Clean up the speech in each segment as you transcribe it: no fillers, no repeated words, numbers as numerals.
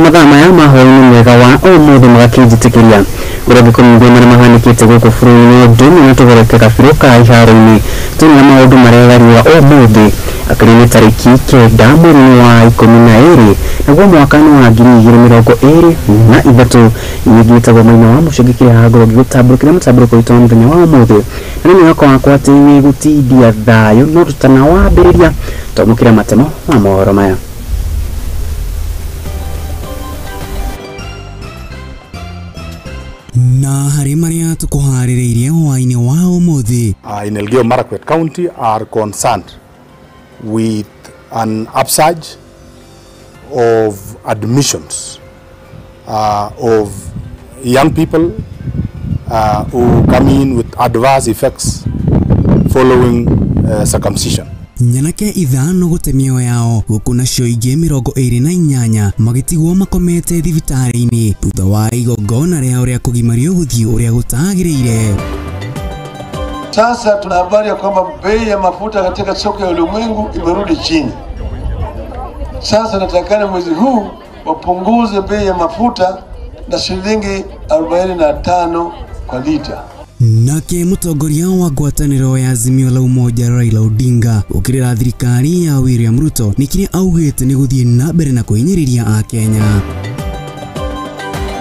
Mathaa maya ma hwaĩ-inĩ mwega wa ũmũthĩ magakĩnjĩtĩkĩria ũrĩa ngĩkũnyithia marĩa mahanĩkĩte gũkũ bũrũri-inĩ ũndũ ũmwe na tũgerete kabirũ ka iharo-inĩ tũna maũndũ marĩa gariũa ũmũthĩ akĩrĩ nĩ tarĩki 9 mweri-inĩ wa 12 naguo mwaka-inĩ wa 2023. Niĩ ngĩtagwo Maina wa Mũcio ngĩkĩrehaga ngoro ngĩgũtambũrũkĩria mũtambũrũko witũ wa mũthenya wa ũmũthĩ na nĩ mwĩhoko wakwa atĩ nĩ gũtindia thayũ no tũtanawambĩrĩria twamũkĩra matemo ma mohoro maya. Na harĩ marĩa tũkũharĩrĩirie hwaĩ-inĩ wa ũmũthĩ. In Elgeyo Marakwet County are concerned with an upsurge of admissions of young people who come in with adverse effects following circumcision. Nyanake 5 gũte mĩoyo yao gũkũ nacio ingĩ 28 magĩtigwo makomete thibitarĩ-inĩ thutha wa igongona rĩao rĩa kũgimario gũthiĩ ũrĩa gũtagĩrĩire. Sasa tuna habari ya kwamba bei ya mafuta katika soko ya ulimwengu imerudi chini. Sasa natakana mwezi huu wapunguze bei ya mafuta na shilingi 45 kwa lita. Nake mũtongoria wa ngwatanĩro ya Azimio la Umoja Raila Odinga gũkĩrĩra thirikari ya William Ruto nĩ kĩrĩa augĩte nĩ gũthiĩ na mbere na kũhinyĩrĩria Akenya.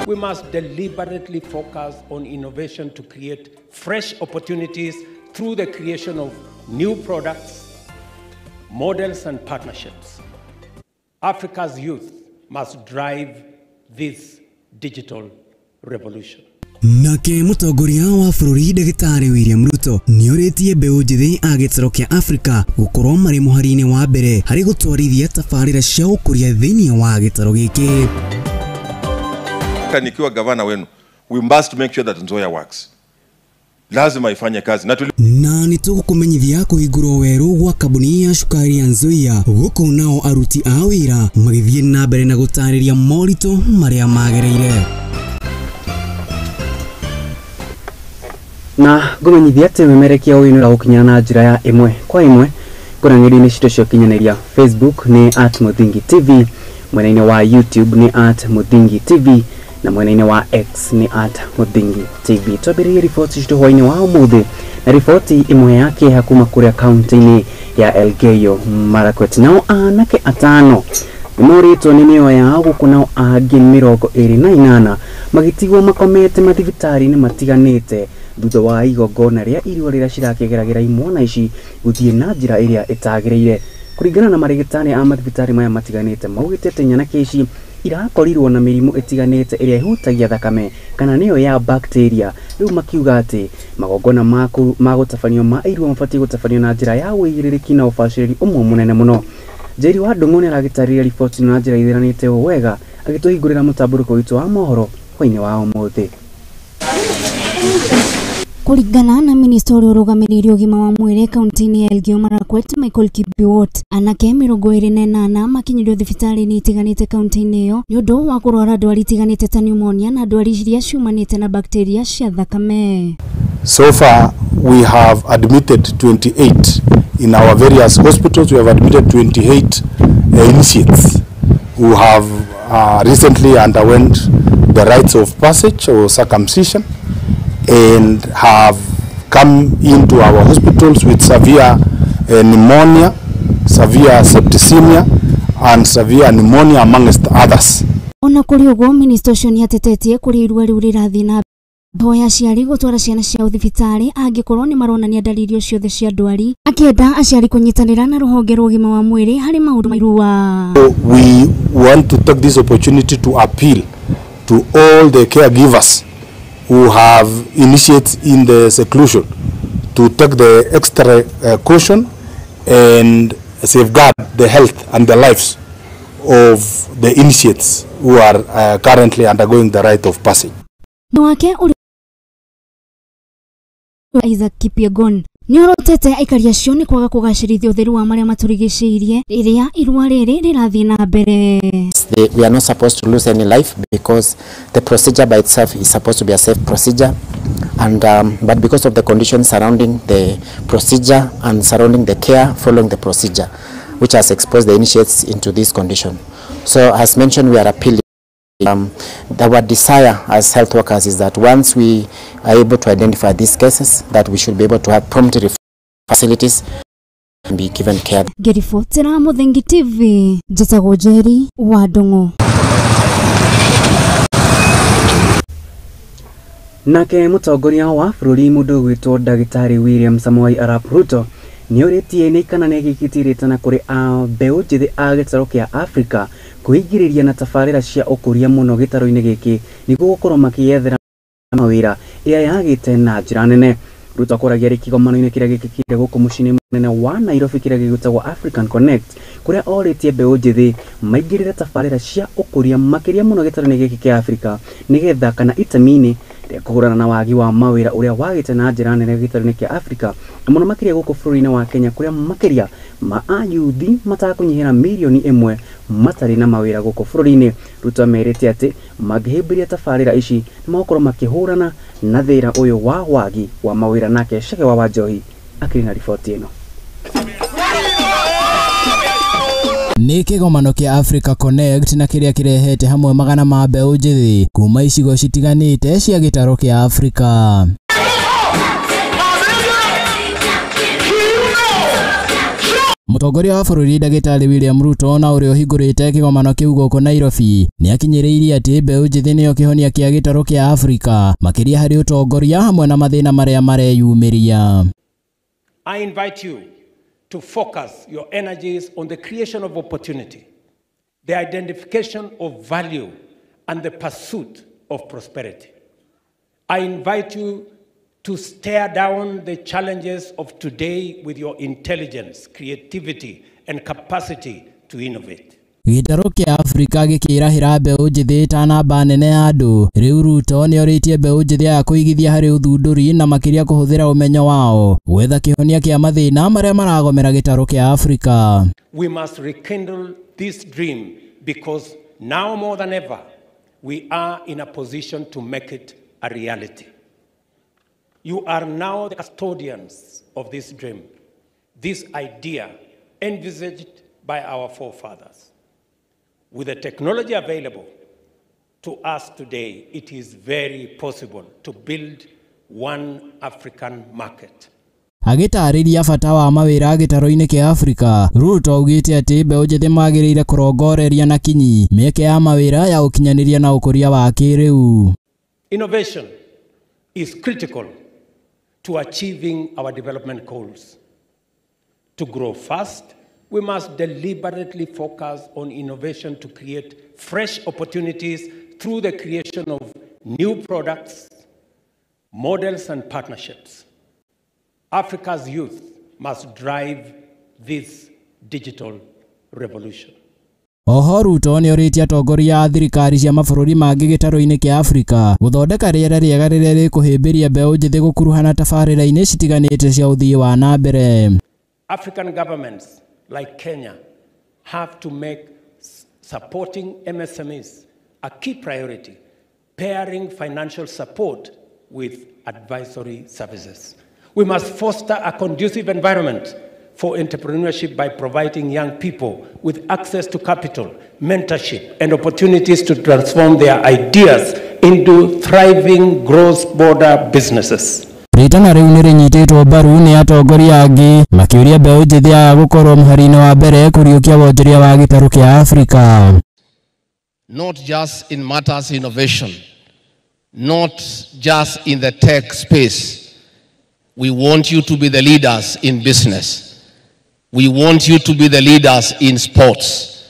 We must deliberately focus on innovation to create fresh opportunities through the creation of new products, models and partnerships. Africa's youth must drive this digital revolution. Nake mũtongoria wa bũrũri Ndagĩtarĩ William Ruto nĩorĩtie mbeũ njĩthĩ a gĩtarũ kĩa Afrika gũkorwo marĩ mũhari-inĩ wa mbere harĩ gũtwarithia tabarĩra cia ũkũria thĩinĩ wa gĩtarũ gĩkĩ. Nikiwa gavana wenu, we must make sure that Nzoia works. Lazima ifanye kazi. Na nĩ tũgũkũmenyithia kũhingũrwo werũ gwa kambuni ya cukari ya Nzoia gũkũ nao aruti a wĩra magĩthiĩ na mbere na gũtarĩria moritũ marĩa magereire. Na ngũmenyithia atĩ ũmemerekia ũyũ nĩ ũragũkinyĩra na njĩra ya ĩmwe kwa ĩmwe kũrĩa ng'enda-inĩ citũ cia ũkinyanĩria. Facebook nĩ @MuthingiTV, mwena-inĩ wa YouTube nĩ @MuthingiTV na mwena-inĩ wa X nĩ @MuthingiTV. Twambĩrĩrie riboti citũ hwaĩ-inĩ wa ũmũthĩ na riboti ĩmwe ya kĩeha kuma kũrĩa kaunti-inĩ ya Elgeyo Marakwet. Nao anake 5 nĩmorĩtwo nĩ mĩoyo yao gũkũ nao angĩ 28 magĩtigwo makomete mathibitarĩ-inĩ matiganĩte thutha wa igongona rĩa irua rĩrĩa cirakĩgeragĩra imwana ici gũthiĩ na njĩra ĩrĩa ĩtagĩrĩire. Kũringana na marĩgĩtarĩ a mathibitarĩ maya matiganĩte maugĩte atĩ nyanake ici irakorirwo na mĩrimũ ĩtiganĩte ĩrĩa ĩhutagia thakame kana nĩyo ya bacteria. Rĩu makiuga atĩ magongona ma gũtabanio ma irua mabatiĩ gũtabanio na njĩra ya ũigĩrĩrĩki na ũbacĩrĩri ũmwe mũnene mũno. Njeri wa Ndung'u nĩaragĩtarĩria riboti na njĩra ĩtheranĩte ũũ wega agĩtũhingũrĩra mũtambũrũko witũ wa mohoro hwaĩ-inĩ wa ũmũthĩ. Kũringana na minista ũrĩa ũrũgamĩrĩire ũgima wa mwĩrĩ kaunti-inĩ ya Elgeyo Marakwet Michael Kibiwot, anake 28 makinyirio thibitarĩ-inĩ itiganĩte kaunti-inĩ ĩyo nĩ ũndũ wa kũrwara ndwari itiganĩte ta pneumonia na ndwari iria ciumanĩte na bacteria cia thakame. So far we have admitted 28 in our various hospitals. We have admitted 28 initiates who have recently underwent the rites of passage or circumcision and have come into our hospitals with severe pneumonia, severe septicemia and severe pneumonia amongst others. Ona kũrĩ ũguo minista ũcio nĩatetetie kũrĩa irua rĩu rĩrathiĩ na hoya aciari gũtwara ciana ciao thibitarĩ angĩkorwo nĩ maronania ndariri ciothe cia ndwari, akĩenda aciari kũnyitanĩra na rũhonge rwa ũgima wa mwĩrĩ harĩ maũndũ ma irua. We want to take this opportunity to appeal to all the caregivers who have initiates in the seclusion to take the extra caution and safeguard the health and the lives of the initiates who are currently undergoing the rite of passage. Wake Isaac Kipyegon nĩorotete aikari acio nĩ kwaga kũgacĩrithia ũtheru wa marĩa matũrigicĩirie rĩrĩa irua rĩrĩ rĩrathiĩ na mbere. We are not supposed to lose any life because the procedure by itself is supposed to be a safe procedure, and but because of the conditions surrounding the procedure and surrounding the care following the procedure, which has exposed the initiates into this condition. So as mentioned, we are appealing Our desire as health workers is that once we are able to identify these cases, that we should be able to have prompt facilities and be given care. Ngĩribotera Mũthingi TV, njĩtagwo Njeri wa Ndung'u. Nake mũtongoria wa bũrũri mũndũ ũgwĩtwo Ndagĩtarĩ William Samoei Arap Ruto nĩorĩtie nĩ kana nĩagĩkĩtie rĩtana kũrĩ a mbeũ njĩthĩ a gĩtarũ kĩa Afrika kwĩingĩrĩria na tabarĩra cia ũkũria mũno gĩtarũ-inĩ gĩkĩ nĩguo gũkorwo makĩyethera mawĩra ĩrĩa yagĩte na njĩra nene. Ruto akoragia arĩ kĩgomano-inĩ kĩrĩa gĩkĩkire gũkũ mũciĩ-inĩ mũnene wa Nairobi kĩrĩa gĩgwĩtagwo African Connect, kũrĩa orĩtie mbeũ njĩthĩ maingĩrĩre tabarĩra cia ũkũria makĩria mũno gĩtarũ-inĩ gĩkĩ kĩa Afrika nĩgetha kana itemi-inĩ rĩa kũhũrana na wagi wa mawĩra ũrĩa wagĩte na njĩra nene gĩtarũ-inĩ kĩa Afrika na mũno makĩria gũkũ bũrũri-inĩ wa Kenya kũrĩa makĩria ma ayuthi matakũnyihĩra mirioni 1 matarĩ na mawĩra gũkũ bũrũri-inĩ. Ruto amerĩte atĩ mangĩhĩmbĩria tabarĩra ici nĩmagũkorwo makĩhũrana na thĩna ũyũ wa wagi wa mawĩra. Nake Chege wa Wanjohi akĩrĩ na riboti ĩno. Nĩ kĩgomano kĩa Africa Connect na kĩrĩa kĩrehete hamwe magana ma mbeũ njĩthĩ kuma icigo citiganĩte cia gĩtarũ kĩa Afrika. Mũtongoria wa bũrũri Ndagĩtarĩ William Ruto na ũrĩa ũhingũrĩte kĩgomano kĩu gũkũ Nairobi nĩakinyĩrĩirie atĩ mbeũ njĩthĩ nĩyo kĩhonia kĩa gĩtarũ kĩa Afrika makĩria harĩ ũtongoria hamwe na mathĩna marĩa mareyumĩria. I invite you to focus your energies on the creation of opportunity, the identification of value, and the pursuit of prosperity. I invite you to stare down the challenges of today with your intelligence, creativity, and capacity to innovate. Gĩtarũ kĩa Afrika gĩkĩrahĩra mbeũ njĩthĩ ta namba nene ya andũ. Rĩu Ruto nĩorĩtie mbeũ njĩthĩ aya kũigithia harĩ ũthundũri na makĩria kũhũthĩra ũmenyo wao gwetha kĩhonia kĩa mathĩna marĩa maragomera gĩtarũ kĩa Afrika. We must rekindle this dream because now more than ever, we are in a position to make it a reality. You are now the custodians of this dream, this idea envisaged by our forefathers. With the technology available to us today, it is very possible to build one African market. Agĩtarĩria bata wa mawĩra gĩtarũ-inĩ kĩa Afrika, Ruto augĩte atĩ mbeũ njĩthĩ magĩrĩire kũrongoreria na kinyi mĩeke ya mawĩra ya ũkinyanĩria na ũkũria wa kĩrĩu. Innovation is critical to achieving our development goals. To grow fast, we must deliberately focus on innovation to create fresh opportunities through the creation of new products, models, and partnerships. Africa's youth must drive this digital revolution. Oho Ruto nĩorĩtie atongoria a thirikari cia mabũrũri mangĩ gĩtarũ-inĩ kĩa Afrika gũthondeka rĩera rĩega rĩrĩa rĩkũhĩmbĩria mbeũ njĩthĩ gũkuruhana tabarĩra-inĩ citiganĩte cia ũthii wa na mbere. African governments like Kenya have to make supporting MSMEs a key priority, pairing financial support with advisory services. We must foster a conducive environment for entrepreneurship by providing young people with access to capital, mentorship, and opportunities to transform their ideas into thriving cross-border businesses. Rĩtana rĩu nĩrĩnyitĩtwo mbaru nĩ atongoria angĩ makĩũria mbeũ njĩthĩ aya gũkorwo mũhari-inĩ wa mbere kũriũkia wonjoria wa gĩtarũ kĩa Afrika. Not just in matters innovation, not just in the tech space. We want you to be the leaders in business. We want you to be the leaders in sports.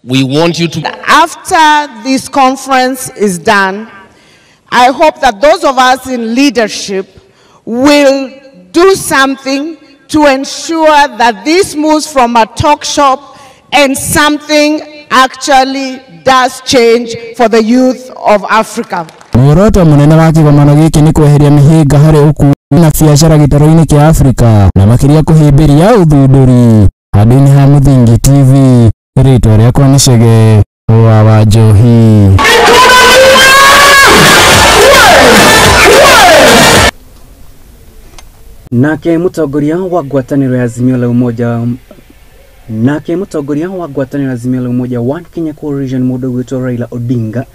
We want you to... After this conference is done, I hope that those of us in leadership will do something to ensure that this moves from a talk shop and something actually does change for the youth of Africa. Muoroto munene wa kĩgomano gĩkĩ nĩ kweheria mĩhĩnga harĩ ũkuui na biacara gĩtarũ-inĩ kĩa Afrika na makĩria kũhĩmbĩria ũthundũri. Handũ-inĩ ha Mũthingi TV, rĩtwa rĩakwa nĩ Chege wa Wanjohi. Nake mũtongoria wa ngwatanĩro ya Azimio la Umoja nake mũtongoria wa ngwatanĩro ya Azimio la Umoja One Kenya Coalition mũndũ ũgwĩtwo Raila Odinga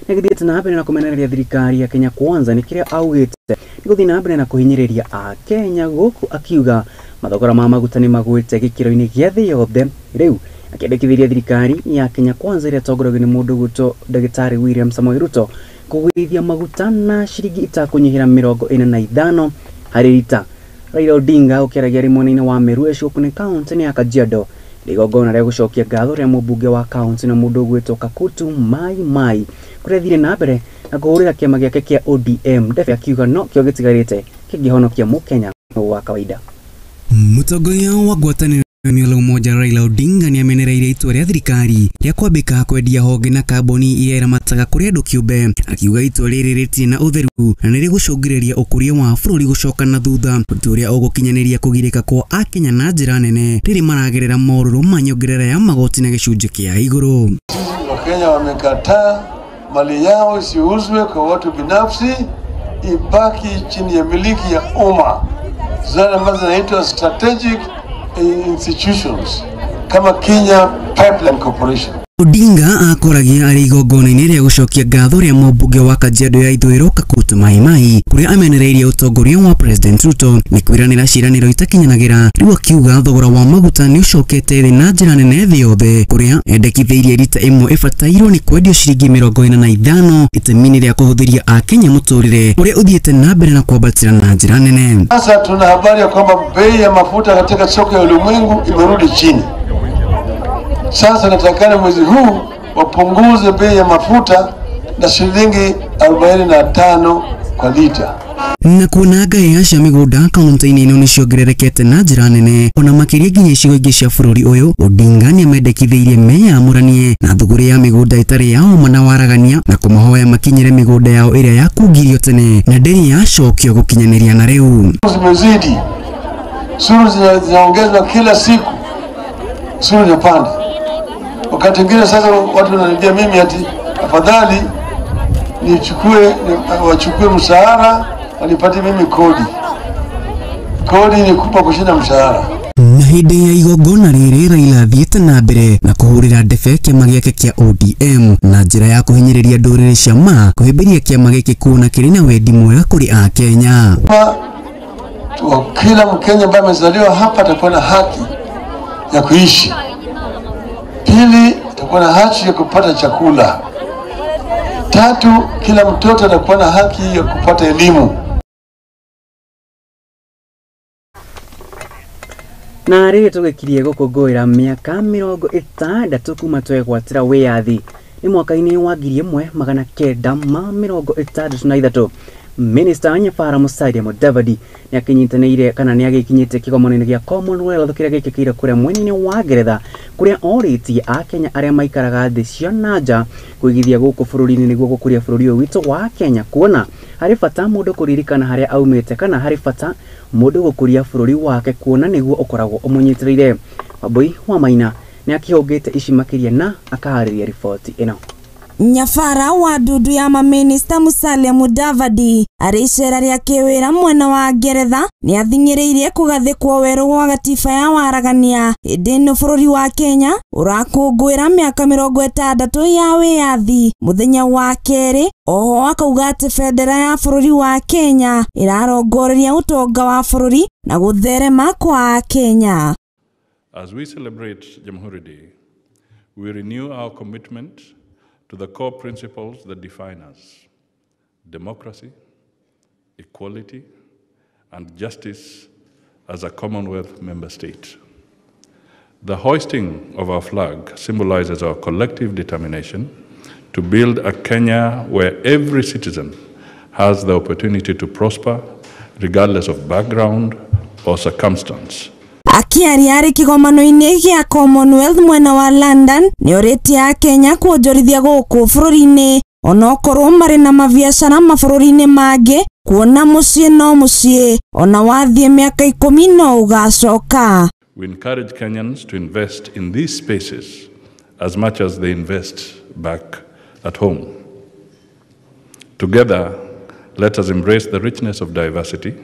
Nĩ gĩthiĩte na mbere na kũmenereria thirikari ya Kenya Kwanza nĩ kĩrĩa augĩte nĩ gũthiĩ na mbere na kũhinyĩrĩria Akenya, gũkũ akiuga mathogora ma maguta nĩ magwĩte gĩkĩro-inĩ gĩa thĩ yothe. Rĩu akĩendekithĩria thirikari ya Kenya Kwanza ĩrĩa ĩtongoragio nĩ mũndũ ũgwĩtwo Ndagĩtarĩ William Samoei Ruto kũgũithia maguta na ciringi itakũnyihĩra 45 harĩ rita. Raila Odinga ũkĩaragia arĩ mwena-inĩ wa Meru Ecũkũ kaunti-inĩ ya Kajiado igongona rĩa gũcokia ngatho rĩa mũmbunge wa kaunti na mũndũ ũgwĩtwo Kakutu Mai Mai, kũrĩa athire na mbere na kũhũrĩra kĩama gĩake kĩa ODM ndebe, akiuga no kĩo gĩtigarĩte kĩngĩhonokia mũkenya wa kawaida. Mũtongoria wa ngwatanĩro ya Umoja Raila Odinga nĩ amenereirie itua rĩa thirikari rĩa kwambĩka kwendia honge na kambuni iria iramataga kũrĩ andũ kĩũmbe, akiuga itua rĩrĩ rĩtirĩ na ũtheru na nĩ rĩgũcũngĩrĩria ũkũria wa bũrũri gũcoka na thutha, ũndũ ũrĩa ũgũkinyanĩria kũgirĩka kwa Akenya na njĩra nene rĩrĩ maragerera morũrũ ma nyongerera ya magoti na gĩcunjĩ kĩa igũrũ. Wakenya wamekataa mali yao isiuzwe kwa watu binafsi, ibaki chini ya miliki ya umma, zile ambazo zinaitwa strategic institutions kama Kenya Pipeline Corporation. Odinga akoragia arĩ igongona-inĩ rĩa gũcokia ngatho rĩa mũmbunge wa Kajiado ya Ithũĩro Kakutu Mai Mai, kũrĩa amenereirie ũtongoria wa President Ruto nĩ kwĩranĩra ciĩranĩro itakinyanagĩra, rĩu akiuga thogora wa maguta nĩ ũcokete thĩ na njĩra nene thĩ yothe, kũrĩa endekithĩirie rita ĩmwe ĩbatairwo nĩ kwendio ciringi 45 itemi-inĩ rĩa kũhũthĩria Akenya mũtũrĩre ũrĩa ũthiĩte na mbere na kwambatĩra na njĩra nene. Sasa tuna habari ya kwamba bei ya mafuta katika soko ya ulimwengu imerudi chini. Sasa natakana mwezi huu wapunguze bei ya mafuta na shilingi 45 kwa lita. Na kuona ngaya cia mĩgũnda kaunti-inĩ ĩno nĩ ciongererekete na njĩra nene ona makĩria nginya icigo ingĩ cia bũrũri ũyũ, Odinga nĩ amendekithĩirie meyamũranie na thũgũrĩ ya mĩgũnda ĩtarĩ ya ũma na waragania, na kũmahoya makinyĩre mĩgũnda yao ĩrĩa yakungirio tene na ndĩrĩ yacokio gũkinyanĩria na rĩu. Zimezidi, suru zinaongezwa kila siku, suru inapanda. Wakati mwingine sasa watu wananiambia mimi ati afadhali nichukue wachukue mshahara wanipatie mimi kodi. Kodi ni kubwa kushinda mshahara. Na hĩndĩ ya igongona rĩrĩ, Raila athiĩte na mbere na kũhũrĩra ndebe kĩama gĩake kĩa ODM na njĩra ya kũhinyĩrĩria ndũrĩrĩ cia ma kũhĩmbĩria kĩama gĩkĩ kuona kĩrĩ na wendi mwega kũrĩ Akenya. Kila Mkenya ambaye amezaliwa hapa atakuwa na haki ya kuishi. Pili, atakuwa na haki ya kupata chakula. Tatu, kila mtoto atakuwa na haki ya kupata elimu. Na rĩrĩ tũgĩkirie gũkũngũĩra mĩaka 60 kuma twegwatĩra wĩyathi nĩ mwaka-inĩ wa 1963, Minister Nyabara Musalia Mudavadi nĩ akĩnyitanĩire kana nĩ agĩkinyĩte kĩgomano-inĩ gĩa Commonwealth kĩrĩa gĩkĩkĩire kũrĩa mwena-inĩ wa Ngeretha, kũrĩa orĩtie Akenya arĩa maikaraga thĩ cia na nja kũigithia gũkũ bũrũri-inĩ nĩguo gũkũria bũrũri ũyũ witũ wa Kenya, kuona harĩ bata mũndũ kũririkana harĩa aumĩte kana harĩ bata mũndũ gũkũria bũrũri wake kuona nĩguo ũkoragwo ũmũnyitĩrĩire. Wambui wa Maina nĩ akĩhũngĩte ici makĩria na akaharĩria riboti ĩno. Nyabara wa ndundu ya maminista Musalia Mudavadi arĩ icera rĩa kĩwĩra mwena wa Ngeretha nĩ athing'ĩrĩirie kũgathĩkwo werũ gwa gatiba ya waragania hĩndĩ ĩno bũrũri wa Kenya ũrakũngũĩra mĩaka 60 ya wĩyathi mũthenya wa kerĩ. Oho akauga atĩ bendera ya bũrũri wa Kenya ĩrarongoreria ũtonga wa bũrũri na gũtherema kwa Kenya. As we celebrate Jamhuri Day, we renew our commitment to the core principles that define us: democracy, equality, and justice as a Commonwealth member state. The hoisting of our flag symbolizes our collective determination to build a Kenya where every citizen has the opportunity to prosper, regardless of background or circumstance. Akiaria arĩ kĩgomano-inĩ gĩa Commonwealth mwena wa London nĩorĩtie Akenya kuonjorithia gũkũ bũrũri-inĩ onokorwo marĩ na mabiacara mabũrũri-inĩ mangĩ, kuona mũciĩ no mũciĩ ona wathiĩ mĩaka 10 no ũgacoka. We encourage Kenyans to invest in these spaces as much as they invest back at home. Together, let us embrace the richness of diversity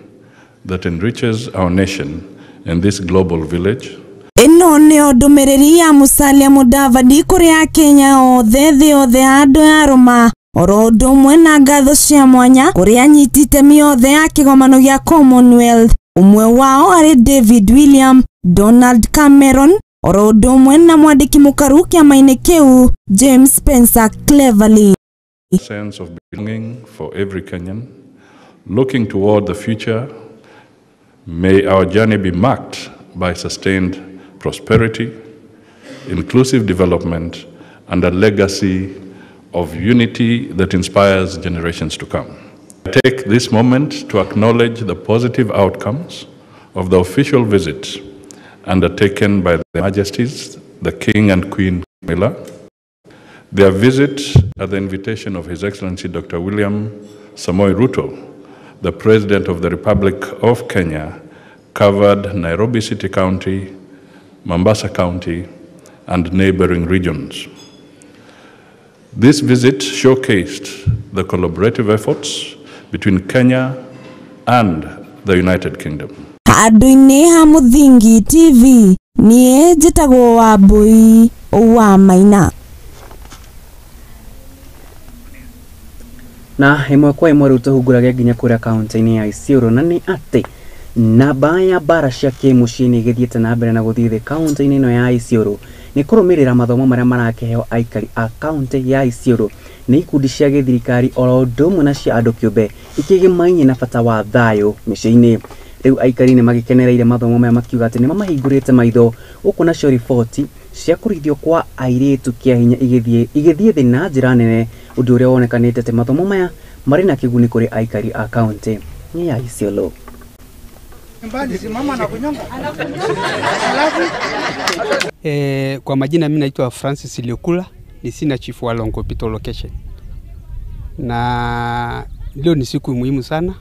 that enriches our nation in this global village. Ĩno nĩyo ndũmĩrĩri ya Musalia Mudavadi kũrĩ Akenya othe thĩ yothe andũ ya rũma. Oro ũndũ ũmwe na ngatho cia mwanya kũrĩ anyiti itemi othe a kĩgomano gĩa Commonwealth, ũmwe wao arĩ David William, Donald Cameron, oro ũndũ ũmwe na mwandĩki mũkaru kĩama-inĩ kĩu James Spencer Cleverly. Sense of belonging for every Kenyan looking toward the future, may our journey be marked by sustained prosperity, inclusive development, and a legacy of unity that inspires generations to come. I take this moment to acknowledge the positive outcomes of the official visit undertaken by their Majesties, the King and Queen Camilla. Their visit at the invitation of His Excellency Dr. William Samoei Ruto, the President of the Republic of Kenya, covered Nairobi City County, Mombasa County, and neighboring regions. This visit showcased the collaborative efforts between Kenya and the United Kingdom. Handũ-inĩ ha Mũthingi TV, niĩ njĩtagwo Wambui wa Maina. Na ĩmwe kwa ĩmwe rĩu tũhunguragia nginya kũrĩa kaunti-inĩ ya Isiolo, na nĩ atĩ namba ya mbara cia kĩmũciĩ nĩ ĩgĩthiĩte na mbere na gũthiĩ thĩ kaunti-inĩ ĩno ya Isiolo nĩ kũrũmĩrĩra mathomo marĩa marakĩheo aikari a kaunti ya Isiolo nĩ ikundi cia gĩthirikari oro ũndũ ũmwe na cia andũ kĩũmbe ikĩgĩmainie na bata wa thayũ mĩciĩ-inĩ. Rĩu aikari nĩ magĩkenereire mathomo maya makiuga atĩ nĩ mamahingũrĩte maitho gũkũ nacio riboti cia kũrĩithio kwa airĩtu kĩa hinya igĩthiĩ thĩ na njĩra nene, ũndũ ũrĩa wonekanĩte atĩ mathomo maya marĩ na kĩguni kũrĩ aikari a kaunti ya Isiolo. Kwa majina mimi naitwa Francis Liokula, ni sina chief wa Longopito location. Na leo ni siku muhimu sana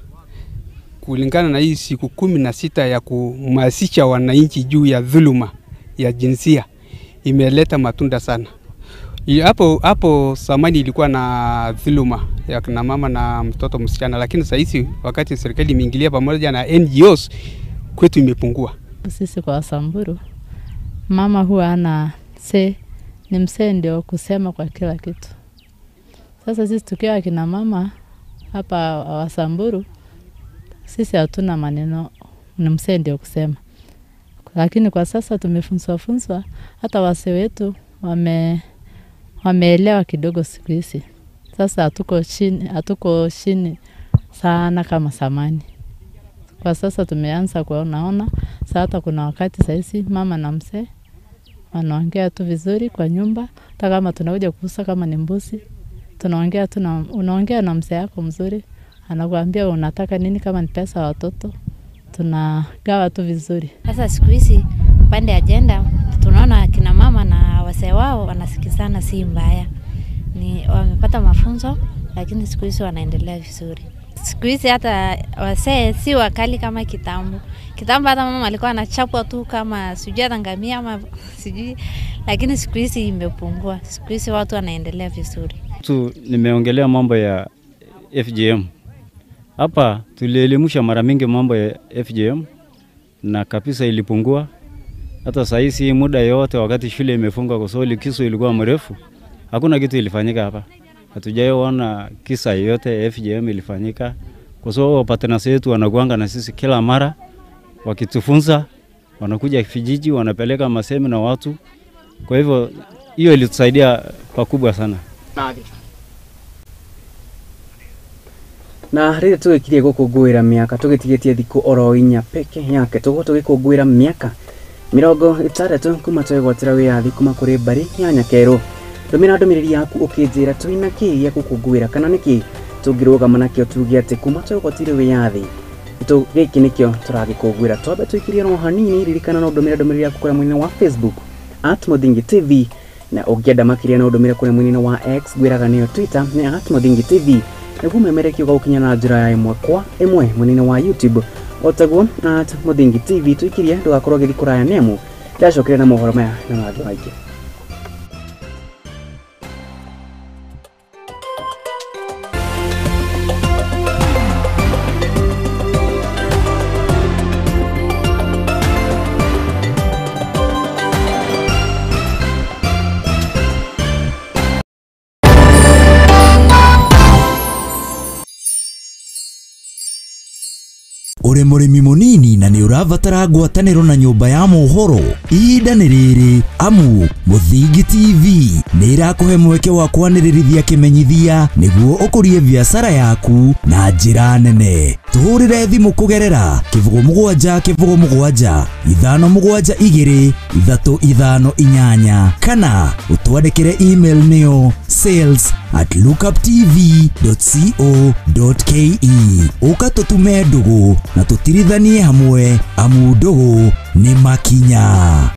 kulingana na hii siku 16 ya kuhamasisha wananchi juu ya dhuluma ya jinsia imeleta matunda sana. Hapo zamani ilikuwa na dhuluma ya kina mama na mtoto msichana, lakini sasa hizi wakati serikali imeingilia pamoja na NGOs kwetu imepungua. Sisi kwa Samburu mama huwa ana se ni msee ndio kusema kwa kila kitu. Sasa sisi tukiwa kina mama hapa Wasamburu sisi hatuna maneno, ni msee ndio kusema. Lakini kwa sasa tumefunzwa funzwa, hata wase wetu wameelewa kidogo siku hizi. Sasa hatuko chini sana kama zamani. Kwa sasa tumeanza kuona. Sasa hata kuna wakati sasa mama na mzee wanaongea tu vizuri kwa nyumba, hata kama tunakuja kuuza kama ni mbuzi, tunaongea tu na unaongea na mzee yako mzuri, anakuambia unataka nini, kama ni pesa watoto tunagawa tu vizuri. Sasa siku hizi pande agenda tunaona kina mama na wazee wao wanasikizana, si mbaya. Ni wamepata mafunzo, lakini siku hizi wanaendelea vizuri. Siku hizi hata wazee si wakali kama kitambo. Kitambo hata mama alikuwa anachapwa tu kama sijui ngamia ama sijui, lakini siku hizi imepungua. Siku hizi watu wanaendelea vizuri. Tu nimeongelea mambo ya FGM. Hapa tulielimisha mara mingi mambo ya FGM na kabisa ilipungua. Hata saa hizi muda yote wakati shule imefungwa kwa sababu likizo ilikuwa mrefu, hakuna kitu ilifanyika hapa. Hatujaona kisa yote FGM ilifanyika kwa sababu partners wetu wanakuanga na sisi kila mara wakitufunza, wanakuja vijiji, wanapeleka masemina watu. Kwa hivyo hiyo ilitusaidia pakubwa sana. Na rĩrĩa tũgĩkirie gũkũngũĩra mĩaka tũgĩtigĩtie thikũ oro inya peke yake tũgũ tũgĩkũngũĩra mĩaka 60 kuma twegwatĩra wĩyathi kuma kũrĩ mbarĩ ya Nyakerũ. Ndũmĩra ndũmĩrĩri yaku ũkĩnjĩra twĩna kĩ gĩa gũkũngũĩra kana nĩkĩ tũngĩrũgama nakĩo tuge atĩ kuma twegwatĩire wĩyathi gĩkĩ nĩkĩo tũragĩkũngũĩra. Twambe tũikirie no hanini, ririkana no ndũmĩre ndũmĩrĩri yaku kũrĩa mwena wa Facebook @MuthingiTV, na ũngĩenda makĩria no ndũmĩre kũrĩa mwena wa X ngwĩraga nĩyo Twitter nĩ @MuthingiTV, nĩguo memerekio ũgũkinya na njĩra ya ĩmwe kwa ĩmwe mwena wa YouTube otaguo @MuthingiTV. Tũikirie ndũgakorwo ũgĩthiĩ kũraya nĩamu ndacokire na mohoro maya na mangĩ maingĩ. Uri murimi munini na ni urabatara ngwataniro na nyumba ya mohoro, ihinda ni riri amu Muthingi TV ni irakuhe mweke wa kwanĩrĩrithia kĩmenyithia nĩguo ũkũrie biacara yaku na njĩra nene. Tũhũrĩre thimũ kũgerera 07 07 5 7 2 3 5 8 kana ũtwandĩkĩre email nĩyo sales@lookuptv.co.ke. Ũka tũtume ndũgũ na tũtirithanie hamwe amu ndũgũ nĩ makinya.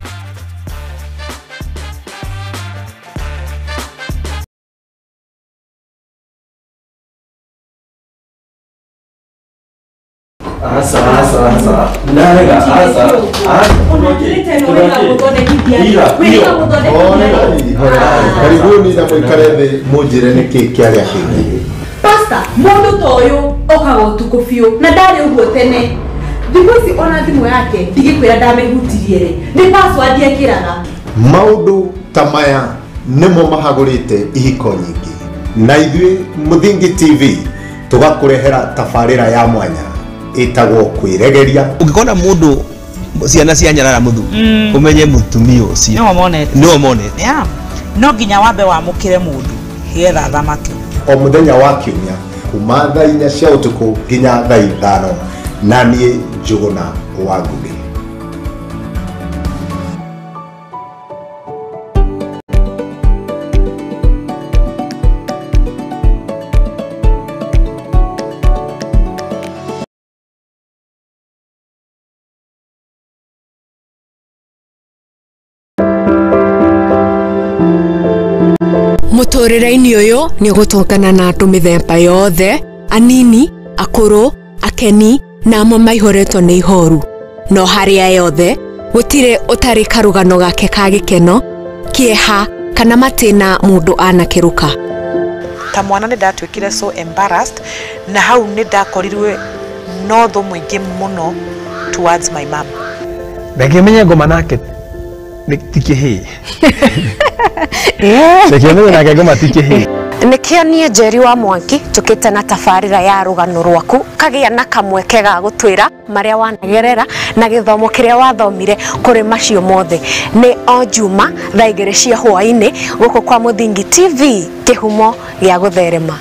Asa. Narega, asa. Karibuni na mwikare thĩ mũnjĩre nĩkĩ kĩarĩa kĩngĩ. Pastor, mũndũ ta ũyũ okaga ũtukũ biũ na ndarĩ ũguo tene. Thikũ ici ona thimũ yake ndigĩkwĩra ndamĩhutirie rĩ, nĩ password ekĩraga. Maũndũ ta maya nĩmo mahagũrĩte ihiko nyingĩ. Na ithuĩ Muthingi TV tũgakũrehera tabarĩra ya mwanya ĩtagwo kwĩregeria. Ũngĩkona mũndũ ciana cia nyarara mũthuri ũmenye mũtumia ũcio nĩwe monete. Yeah. No nginya wambe wamũkĩre mũndũ getha thamaki. O mũthenya wa kiumia kuma thaa 4 cia ũtukũ nginya thaa 5 na niĩ Njũgũna wa Ngũgĩ. Mũtũrĩre-inĩ ũyũ nĩ ũgũtũngana na andũ mĩthemba yothe, anini, akũrũ, akeni na amwe maihũrĩtwo nĩ ihoru. No harĩa yothe gũtirĩ ũtarĩ karũgano gake ka gĩkeno, kĩeha kana matĩna mũndũ anakĩrũka. Ta mwana nĩ ndatuĩkire so embarrassed na hau nĩ ndakorirwe no thũ mũingĩ mũno towards my mom. Ndangĩmenya ngoma nake ti kĩhĩĩ. Ndangĩmenya nake ngoma ti kĩhĩĩ. Nĩkĩo niĩ Njeri wa Mwangi tũkĩte na tabarĩra ya rũgano rwaku kagĩa na kamweke ga gũtwĩra marĩa wanagerera na gĩthomo kĩrĩa wathomire kũrĩ macio mothe. Nĩ o Juma thaa 2 cia hwaĩ-inĩ gũkũ kwa Muthingi TV, kĩhumo gĩa gũtherema.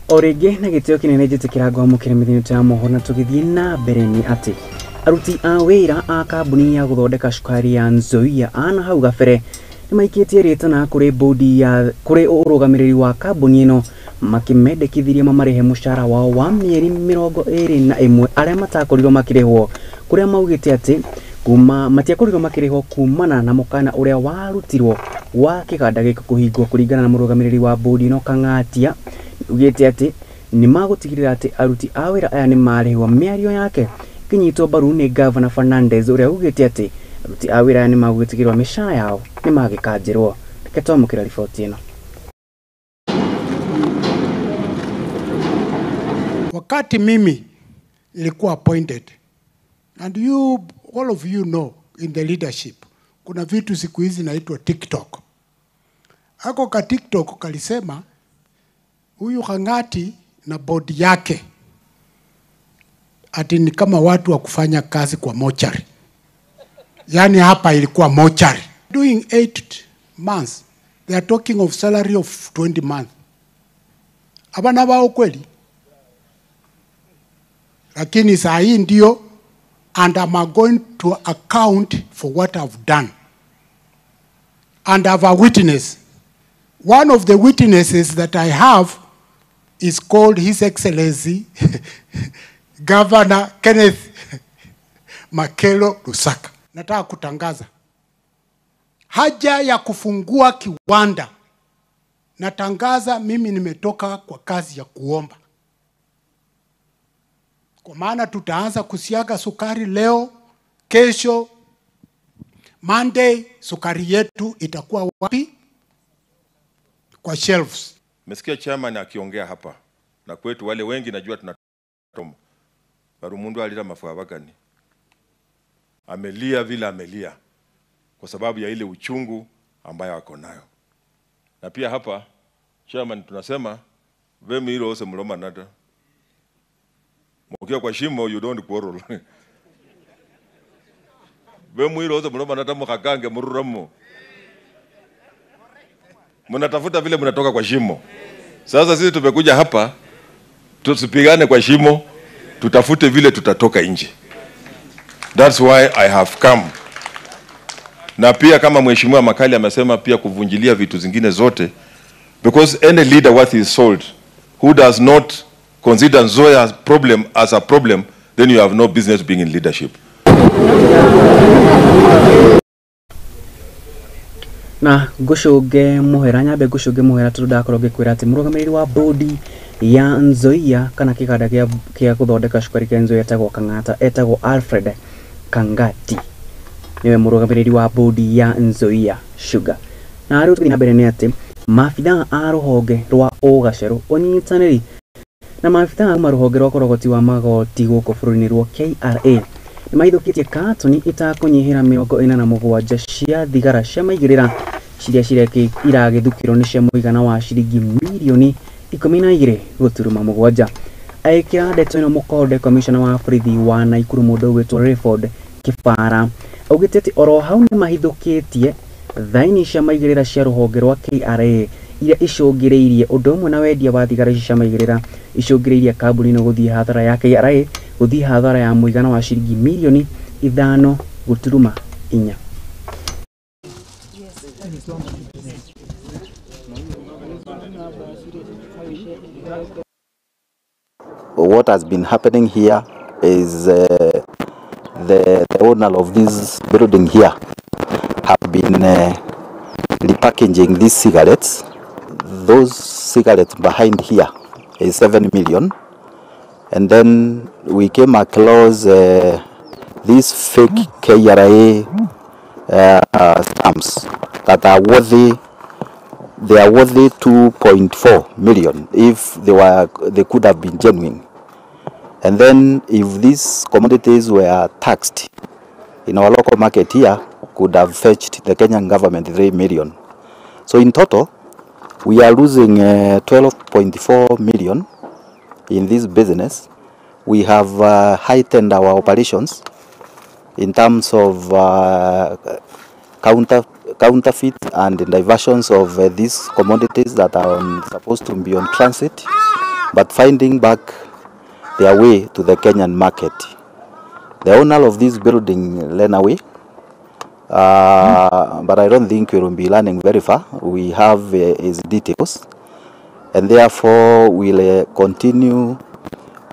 O rĩngĩ na gĩtĩo kĩnene njĩtĩkĩra ngwamũkĩra mĩthenya ya mohoro na tũgĩthiĩ na mbere nĩ atĩ aruti a wĩra a kambuni ya gũthondeka cukari ya Nzoia ana hau gabere nĩmaikĩtie rĩtana kũrĩ bodi ya kũrĩ ũrũgamĩrĩri wa kambuni ĩno makĩmendekithirie mamarĩhe mũcara wao wa mĩeri 21 arĩa matakorirwo makĩrĩhwo, kũrĩa maugĩte atĩ kuma matiakorirwo makĩrĩhwo kumana na mũkana ũrĩa warutirwo wa kĩganda gĩkĩ kũhingwo. Kũringana na mũrũgamĩrĩri wa bodi ĩno Kang'atia ugĩte atĩ nĩ magũtigĩrĩra atĩ aruti a wĩra aya nĩ marĩhwo. Mĩario yake ĩkĩnyitwo mbaru nĩ Gavana Fernandez ũrĩa ugĩte atĩ aruti a wĩra aya nĩ magũtigĩrĩrwo mĩcara yao nĩ magĩkanjĩrwo. Reke twamũkĩra riboti ĩno. Wakati mimi nilikuwa appointed, and you all of you know in the leadership kuna vitu siku hizi naitwa TikTok. Ako ka TikTok kalisema huyu Kang'ati na bodi yake ati ni kama watu wa kufanya kazi kwa mochari. Yani hapa ilikuwa mochari. Doing 8 months, they are talking of salary of 20 months. Abana wao kweli? Lakini saa hii ndio, and I'm going to account for what I've done. And I have a witness. One of the witnesses that I have is called His Excellency Governor Kenneth Makelo Lusaka. Nataka kutangaza haja ya kufungua kiwanda Natangaza mimi nimetoka kwa kazi ya kuomba. Kwa maana tutaanza kusiaga sukari leo, kesho, Monday, sukari yetu itakuwa wapi? Kwa shelves. Mesikia chairman akiongea hapa. Na kwetu wale wengi najua tunatomo. Barumundu alira mafuabakani. Amelia vile amelia kwa sababu ya ile uchungu ambayo ako nayo. Na pia hapa chairman tunasema vemi hilo ose mloma nata. Mkiwa kwa shimo you don't quarrel. Vemi hilo ose mloma nata mkakange mururamo. Mnatafuta vile mnatoka kwa shimo. Sasa sisi tumekuja hapa tusipigane kwa shimo, tutafute vile tutatoka nje. That's why I have come. Na pia kama Mheshimiwa Makali amesema pia kuvunjilia vitu zingine zote, because any leader worth his salt who does not consider Nzoia's problem as a problem, then you have no business being in leadership. Na ngucunge muhera nyambe ngucunge muhera tondu ndakorwo ngikwira ati murugamiriri wa bodi ya Nzoia kana kiganda kia guthondeka cukari kia Nzoia etagwo Kang'ata, etagwo Alfred Kangati, niwe murugamiriri wa bodi ya Nzoia Sugar. Na riu tukithi na mbere ni ati maabithaa a ruhonge rwa ugaceru unyitaniri na maabithaa kuma ruhonge rwa korogoti wa magoti guku bururi-ini rwa KRA nĩmahithũkĩtie katoni ĩtakũnyihĩra 47 cia thigara cia maigĩrĩra ciria iragĩthukĩrwo nĩ cia mũigana wa ciringi mirioni 12.7. Aikĩra ndeto ĩno mũkonde komishona wa borithi wa Naikuru mũndũ ũgwĩtwo Rayford Kibara augĩte atĩ oro hau nĩmahithũkĩtie thaini cia maigĩrĩra cia rũhonge rwa KRA iria icũngĩrĩirie ũndũ ũmwe na wendia wa thigara ici cia maigĩrĩra icũngĩrĩirie kambuni ĩno gũthiĩ hathara ya KRA gũthiĩ hathara ya mũigana wa ciringi mirioni 5.4. What has been happening here is the owner of this building here have been repackaging these cigarettes. Those cigarettes behind here is 7 million. And then we came across these fake KRA stamps that are worthy. They are worthy 2.4 million if they could have been genuine. And then if these commodities were taxed in our local market here, could have fetched the Kenyan government 3 million. So in total, we are losing 12.4 million in this business. We have heightened our operations in terms of counterfeit and diversions of these commodities that are supposed to be on transit, but finding back their way to the Kenyan market. The owner of this building ran away, but I don't think we will be running very far. We have his details, and therefore we'll continue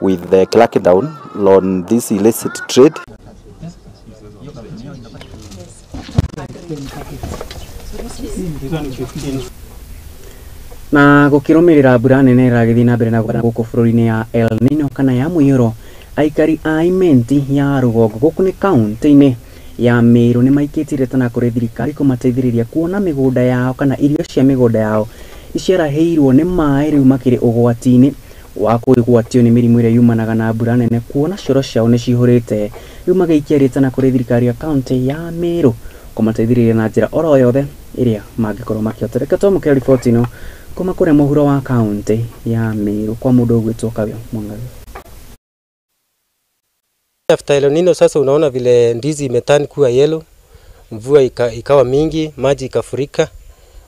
with the crackdown on this illicit trade. Na gukirumirira mbura nene iragithi na mbere na guku bururi-ini ya El Nino kana ya muiyuro, aikari a Imenti ya rugongo guku ni kaunti-ini ya Meru ni maikitie retana kuri thirikari kumateithiriria kuona migunda yao kana irio cia migunda yao iciaraheirwo ni maĩ riu makiri ugwati-ini wa kũgwatio nĩ mĩrimũ ĩrĩa yumanaga na mbura nene kuona coro ciao nĩ cihũrĩte. Rĩu magĩikia rĩtana kũrĩ thirikari ya kaunti ya Meru kũmateithĩrĩria na njĩra oro yothe ĩrĩa mangĩkorwo makĩhota. Reke twamũkĩre riboti ĩno kuma kũrĩa mũhuro wa kaunti ya Meru kwa mũndũ ũgwĩtwo Kawio Mwangaza. After El Nino sasa unaona vile ndizi imetani kuwa yellow, mvua ikawa mingi, maji ikafurika,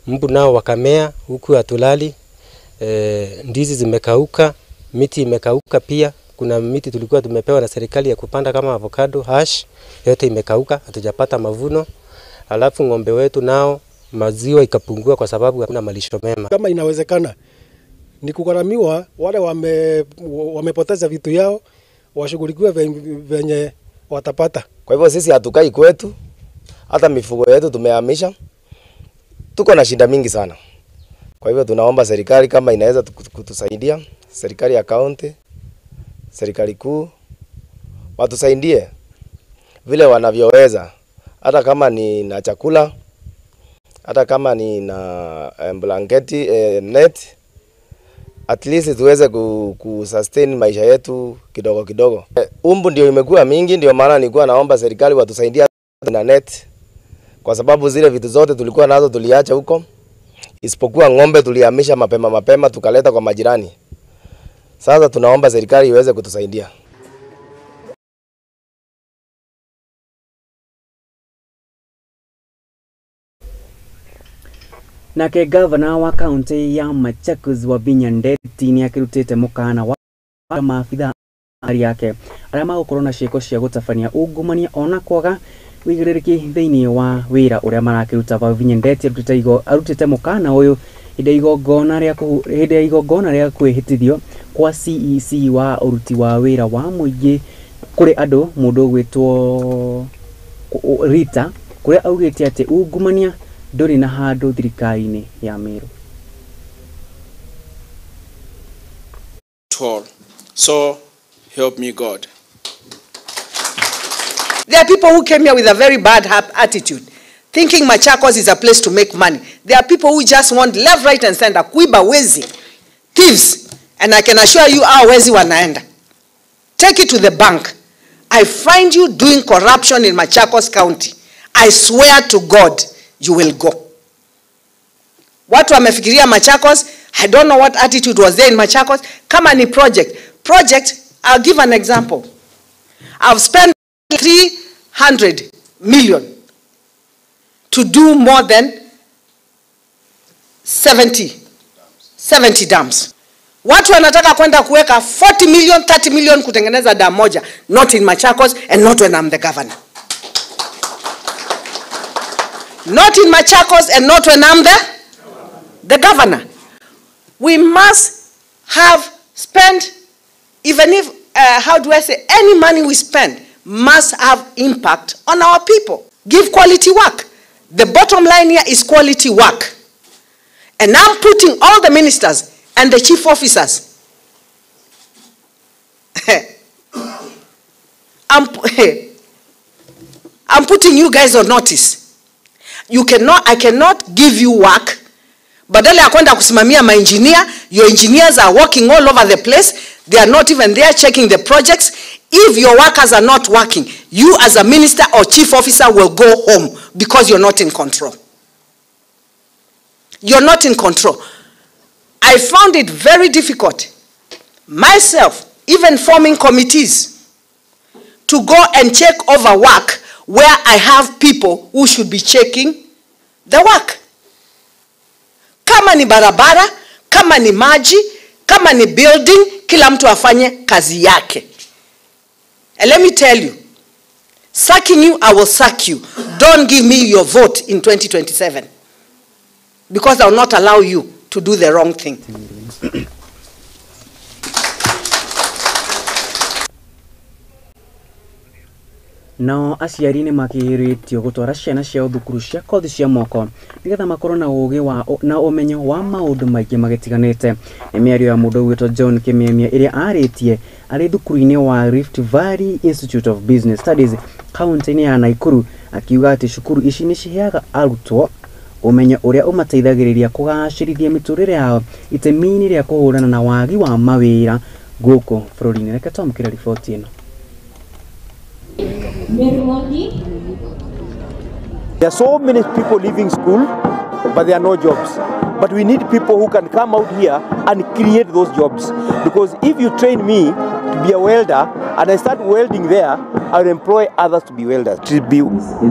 mbu nao wakamea huku hatulali. Ndizi zimekauka, miti imekauka pia. Kuna miti tulikuwa tumepewa na serikali ya kupanda kama avocado, hash, yote imekauka, hatujapata mavuno. Alafu ng'ombe wetu nao maziwa ikapungua kwa sababu hakuna malisho mema. Kama inawezekana ni kugharamiwa wale wamepoteza vitu yao, washughulikiwe venye watapata. Kwa hivyo sisi hatukai kwetu, hata mifugo yetu tumehamisha. Tuko na shida mingi sana. Kwa hivyo tunaomba serikali kama inaweza kutusaidia, serikali ya kaunti, serikali kuu, watusaidie vile wanavyoweza, hata kama ni na chakula, hata kama ni na blanketi, net, at least tuweze ku sustain maisha yetu kidogo kidogo. Umbu ndio imekuwa mingi, ndio maana nilikuwa naomba serikali watusaidie na net, kwa sababu zile vitu zote tulikuwa nazo tuliacha huko, isipokuwa ng'ombe tulihamisha mapema mapema tukaleta kwa majirani. Sasa tunaomba serikali iweze kutusaidia. Nake gavana wa kaunti ya Machakos Wavinya Ndeti ni akirutite mukana wa maabitha yake aria magukorwo na ciiko cia gutabania ungumania ona kwaga wigirĩrĩki thĩinĩ wa wĩra ũrĩa marakĩruta. Wavinya Ndeti arutĩte mũkana ũyũ hĩndĩ ya igongona rĩa kwĩhĩtithio kwa CEC wa ũruti wa wĩra wa mũingĩ kũrĩ andũ mũndũ ũgwĩtwo Rita, kũrĩa augĩte atĩ ungumania ndũrĩ na handũ thirikari-inĩ ya Meru. So help me God. There are people who came here with a very bad attitude, thinking Machakos is a place to make money. There are people who just want left, right and center, kuiba wezi, thieves. And I can assure you, our wezi wanaenda. Take it to the bank. I find you doing corruption in Machakos County, I swear to God, you will go. Watu wamefikiria Machakos, I don't know what attitude was there in Machakos. Kama ni project. Project, I'll give an example. I've spent 300 million to do more than 70 dams. Watu wanataka kwenda kuweka 40 million, 30 million kutengeneza dam moja. Not in Machakos and not when I'm the governor. Not in Machakos and not when I'm the governor. We must have spent, even if, how do I say, any money we spend must have impact on our people. Give quality work. The bottom line here is quality work. And I'm putting all the ministers and the chief officers. I'm putting you guys on notice. You cannot, I cannot give you work. Badala ya kwenda kusimamia my engineer, your engineers are working all over the place. They are not even there checking the projects. If your workers are not working, you as a minister or chief officer will go home because you're not in control. You're not in control. I found it very difficult, myself, even forming committees, to go and check over work where I have people who should be checking the work. Kama ni barabara, kama ni maji, kama ni building, kila mtu afanye kazi yake. And let me tell you, sacking you, I will sack you. Don't give me your vote in 2027. Because I will not allow you to do the wrong thing. Nao aciari nĩ makĩhĩrĩtio gũtwara ciana ciao thukuru cia kothi cia moko nĩgetha makorwo na ũgĩ wa na ũmenyo wa maũndũ maingĩ magĩtiganĩte. Nĩ mĩario ya mũndũ ũgwĩtwo John Kĩmemia ĩrĩa arĩtie arĩ thukuru-inĩ wa Rift Valley Institute of Business Studies kaunti-inĩ ya Nakuru, akiuga atĩ cukuru ici nĩ ciheaga arutwo ũmenyo ũrĩa ũmateithagĩrĩria kũgacĩrithia mĩtũrĩre yao itemi-inĩ rĩa kũhũrana na wagi wa mawĩra gũkũ bũrũri-inĩ. Reke twamũkĩre riboti ĩno. There are so many people leaving school, but there are no jobs. But we need people who can come out here and create those jobs. Because if you train me to be a welder and I start welding there, I'll employ others to be welders. It would be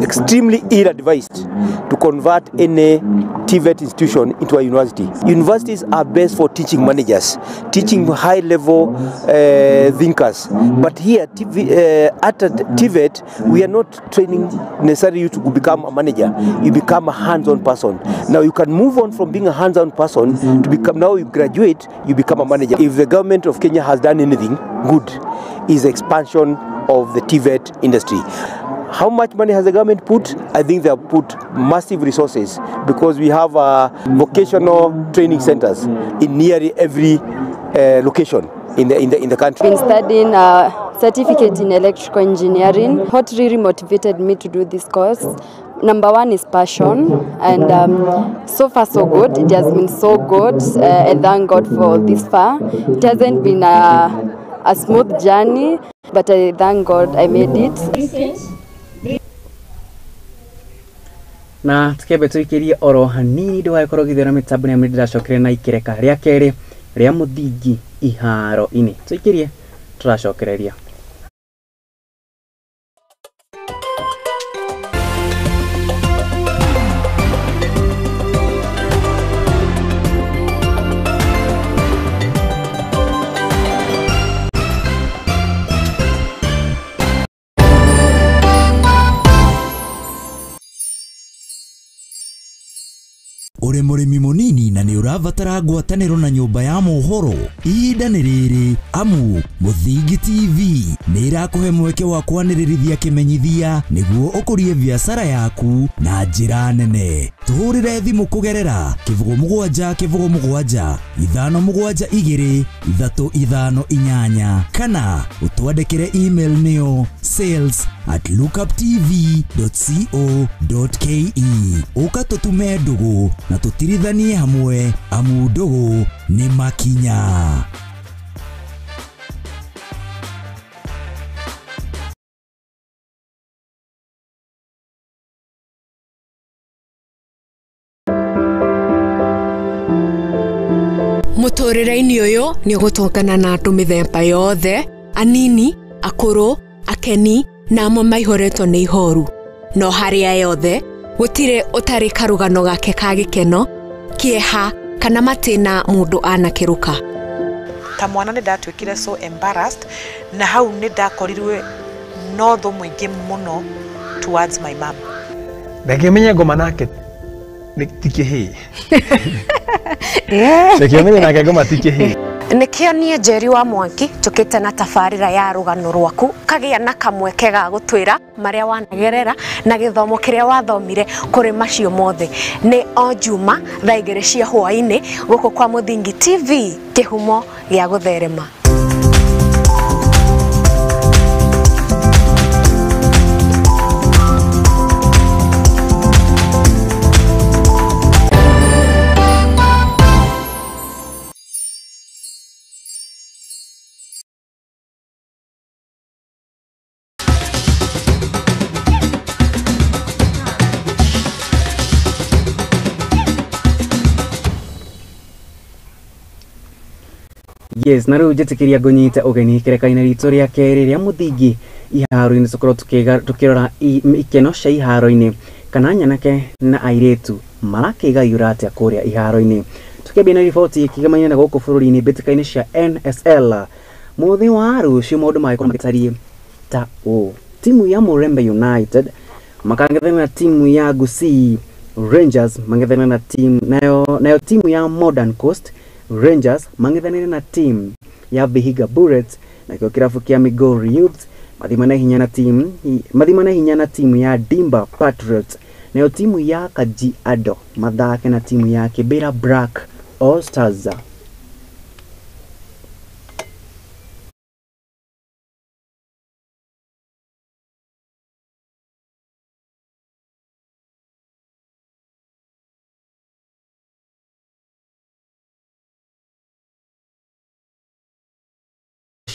extremely ill-advised to convert any TVET institution into a university. Universities are best for teaching managers, teaching high-level thinkers. But here at TVET, we are not training necessarily you to become a manager. You become a hands-on person. Now you can move on from being a hands-on person to become, now you graduate, you become a manager. If the government of Kenya has done anything good, is expansion of the TVET industry. How much money has the government put? I think they have put massive resources, because we have vocational training centers in nearly every location in the country. I've been studying a certificate in electrical engineering. What really motivated me to do this course, number one is passion, and so far so good. It has been so good. I thank God for this far. It hasn't been a smooth journey, but I thank God I made it. Na tukebe tuikirie oro hanini ndũgagĩkorwo ũgĩthera mĩtambo nĩ ndĩracokire na ikereka rĩa kerĩ rĩa mũthingi iharo-inĩ. Tuikirie tũracokereria. Uri mũrĩmi mũnini na nĩ ũrabatara ngwatanĩro na nyũmba ya mohoro, ihinda nĩ rĩrĩ amu Mũthingi TV nĩ ĩrakũhe mweke wa kwanĩrĩrithia kĩmenyithia nĩguo ũkũrie biacara yaku na njĩra nene. Tũhũrĩre thimũ kũgerera 07 07 572 358 kana ũtwandĩkĩre email nĩyo sales@lookuptv.co.ke. Ũka tũtume ndũgũ na tũtirithanie hamwe amu ndũgũ nĩ makinya. Mũtũrĩre-inĩ ũyũ nĩ ũgũtũngana na andũ mĩthemba yothe, anini, akũrũ, akeni na amwe maihũrĩtwo nĩ ihoru. No harĩa yothe gũtirĩ ũtarĩ karũgano gake ka gĩkeno, kĩeha kana matĩna mũndũ anakĩrũka. Ta mwana nĩ ndatuĩkire so embarrassed, na hau nĩ ndakorirwe no thũ mũingĩ mũno towards my mom. Reke menye ngoma nake ti kĩhĩĩ. Reke menye nake ngoma ti kĩhĩĩ. Nĩkĩo niĩ Njeri wa Mwangi njũkĩte na tabarĩra ya rũgano rwaku kagĩa na kamweke ga gũtwĩra marĩa wanagerera na gĩthomo kĩrĩa wathomire kũrĩ macio mothe. Nĩ o Juma thaa 2 cia hwaĩ-inĩ gũkũ kwa Mũthingi TV, kĩhumo gĩa gũtherema. Yes, na rĩu njĩtĩkĩria ngũnyite ũgeni kĩreka-inĩ ritũ rĩa kerĩ rĩa mũthingi iharo-inĩ, tũkorwo tũkĩrora ikeno cia iharo-inĩ kana nyanake na airĩtu marakĩgayũra atĩa kũrĩa iharo-inĩ. Tũkĩambia na riboti ĩkĩgemaine na gũkũ bũrũri-inĩ mbĩtĩka-inĩ cia NSL. Mũthĩ wa rũciũ maũndũ magĩkorwo magĩtariĩ ta ũũ: timu ya Murembe United makang'ethanĩra na timu ya Gusii Rangers, mang'ethanĩra na timu nayo timu ya Modern Coast Rangers mang'ethanĩire na timu ya Vihiga Bullets, nakĩo kĩrabu kĩa Migori Youth mathimane hinya na timu ya Dimba Patriots, nayo timu ya Kajiado mathake na timu ya Kibera Black All Stars.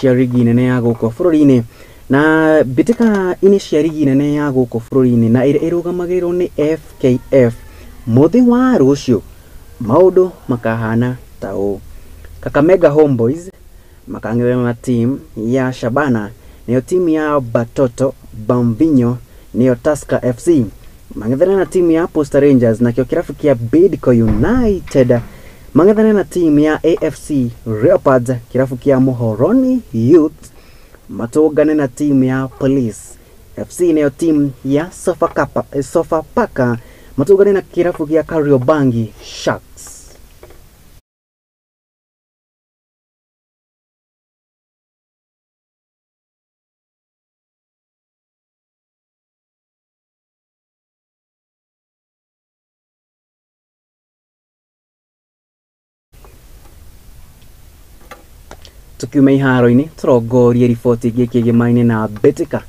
Cia rigi nene ya gũkũ bũrũri-inĩ na mbĩtĩka-inĩ cia rigi nene ya gũkũ bũrũri-inĩ na ĩrĩa ĩrũgamagĩrĩrwo nĩ FKF, mũthĩ wa rũciũ maũndũ makahana ta ũũ: Kakamega Homeboys makang'ethanĩra na timu ya Shabana, nayo timu ya Batoto Bambinyo nĩyo Tusker FC mang'ethanĩra na timu ya Posta Rangers, nakĩo kĩrabu kĩa Bidco United mang'ethanĩra na timu ya AFC Leopards, kĩrabu kĩa Muhoroni Youth matũngane na timu ya Police FC, nayo timu ya Sofapaka matũngane na kĩrabu kĩa Kariobangi Sharks. Tukiuma iharo-inĩ tũrongorie riboti ĩngĩ kĩgĩma-inĩ na mbĩtĩka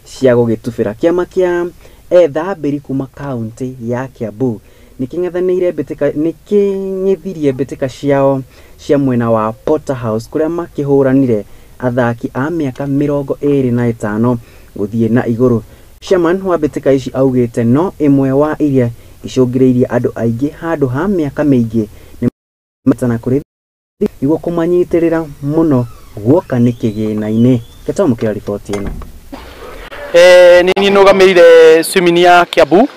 cia gũgĩtubĩra. Kĩama kĩa ethambĩri kuma kaunti ya Kiambu nĩkĩng'ethanĩire mbĩtĩka nĩkĩng'ethirie mbĩtĩka ciao cia mwena wa Porterhouse kũrĩa makĩhũranire athaki a mĩaka 25 gũthiĩ na igũrũ. Chairman wa mbĩtĩka ici augĩte no ĩmwe wa iria icũngĩrĩirie andũ aingĩ handũ ha mĩaka mĩingĩ nĩ matana kũrĩ nĩguo kũmanyitĩrĩra mũno guoka nĩ kĩgĩna-inĩ. Gĩtamũkĩra riboti ĩno. Nĩ niĩ nũgamĩrĩire swimming ya Kiambu.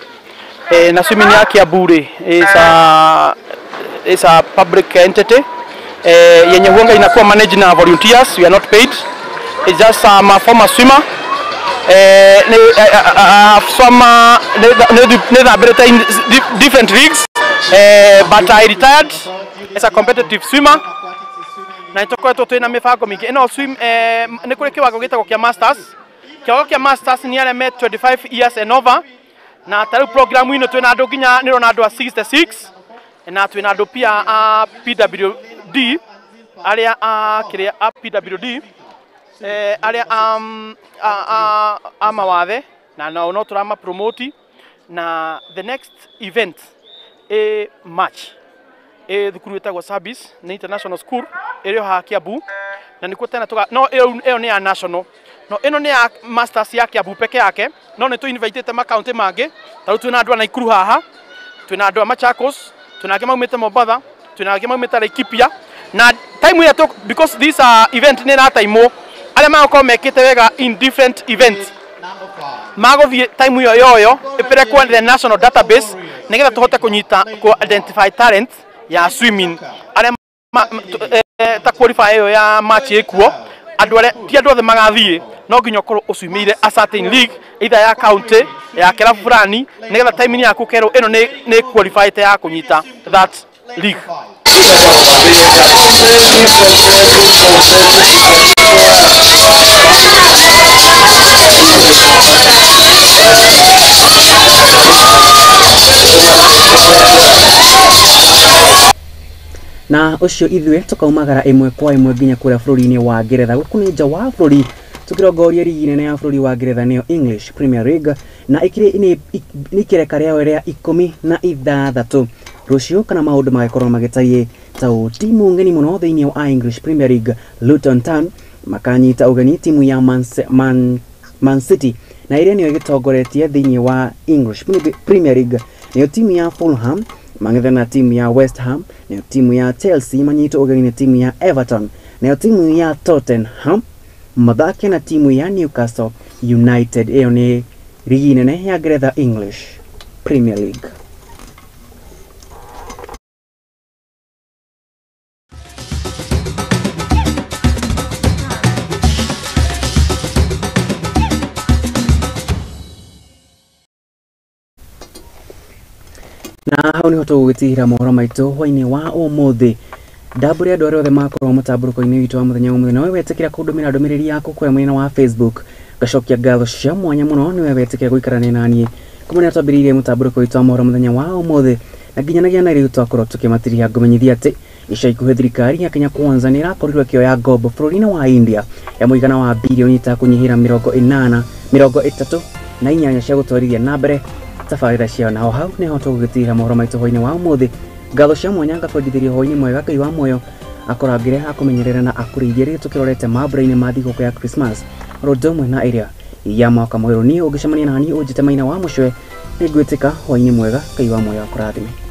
Na swimming ya Kiambu rĩ is a public entity yenye huanga inakuwa managed na volunteers. We are not paid. It's just I'm a former swimmer. Swam nĩ in different leagues, but I retired as a competitive swimmer. Na nĩtũkoretwo twĩna mĩbango mĩingĩ ĩno swim. Nĩ kũrĩ kĩwango gĩtagwo kĩa masters. Kĩwango kĩa masters nĩ arĩa me 25 years and over, na ta rĩu program ĩno twĩna andũ nginya nĩrona andũ a 66, na twĩna andũ pia a PWD arĩa a kĩrĩa a PWD arĩa a mawathe, na nao no tũrama promote. Na the next event ĩ March ĩ thukuru ĩtagwo Service nĩ International School ĩrĩ o haha Kiambu, na nĩkuo tena tũga no ĩyo nĩ ya national, no ĩno nĩ ya masters ya Kiambu peke yake, no nĩ tũ invitĩte makaunti mangĩ. Ta rĩu twĩna andũ a Naikuru haha, twĩna andũ a Machakos, twĩna angĩ maumĩte Mombatha, twĩna angĩ maumĩte Laikipia. Na time ĩrĩa, because this event nĩ ĩrataimwo, arĩa magũkorwo mekĩte wega in different events magũthiĩ time ĩyo yoyo ĩperekwo the national database nĩgetha tũhote kũnyita kũ identify talent ya swimming arĩa ta qualify ĩyo ya match ĩkuo. Andũ arĩa ti andũ othe magathiĩ, no nginya ũkorwo ũcwimĩire a certain league, either ya county, ya kĩrabu fulani, nĩgetha time yaku kerwo ĩno nĩ qualified ya kũnyita that league. Na ũcio ithuĩ tũkaumagara ĩmwe kwa ĩmwe nginya kũrĩa bũrũri-inĩ wa Ngeretha. Gũkũ nĩ nja wa bũrũri tũkĩrongoria rigi nene ya bũrũri wa Ngeretha nĩyo English Premier League, na ĩkĩrĩ nĩ ikereka rĩao rĩa 16 rũciũ kana maũndũ magĩkorwo magĩtariĩ ta ũũ. Timu ngeni mũno thĩinĩ wa English Premier League, Luton Town makanyita ũgeni timu ya Man City, na ĩrĩa nĩyo ĩgĩtongoretie thĩinĩ wa English Premier League. Nĩyo timu ya Fulham mang'ethanĩra na timu ya West Ham, nayo timu ya Chelsea manyitwo ũgeni nĩ timu ya Everton, nayo timu ya Tottenham mathake na timu ya Newcastle United. Ĩyo nĩ rigi nene ya Ngeretha, English Premier League. Na hau niho tũgũgĩtigĩra mohoro maitũ hwainĩ wa ũmũthĩ. Ndambũre andũ arĩa othe makorwo mũtambũrũko-inĩ witũ wa mũthenya ũmũthĩ. Nawe wetĩkĩra kũndũmĩra ndũmĩrĩri yaku kũrĩa mwena wa Facebook, ngacokia ngatho cia mwanya mũno nĩwe wetĩkĩra gũikarania naniĩ kuma nĩ twambĩrĩirie mũtambũrũko witũ wa mohoro mũthenya wa ũmũthĩ, na nginyanagia na rĩu twakorwo tũkĩmatiriha. Ngũmenyithia atĩ ica ikuhĩ thirikari ya Kenya Kwanza nĩ ĩrakorirwo ĩkĩoya ngombo bũrũri-inĩ wa India ya mũigana wa birioni itakũnyihĩra 38 cia gũtwarithia na mbere tabarĩra ciao. Naho hau nĩho tũgũgĩtigĩra mohoro maitũ hwainĩ wa ũmũthĩ. Ngatho cia mwanya ngakwendithĩria hwainĩ mwega. Ngai wa muoyo akorangĩre, akũmenyerere na akũrĩithie rĩrĩa tũkĩrorete mambura-inĩ ma thigũkũ ya Christmas ũndũ ũmwe na ĩrĩa ya mwaka mwerũ. Niĩ ũngĩcemania na niĩ ũnjĩte Maina wa Mũcwe, nĩngwĩtĩka hwainĩ mwega. Ngai wa muoyo akũrathime.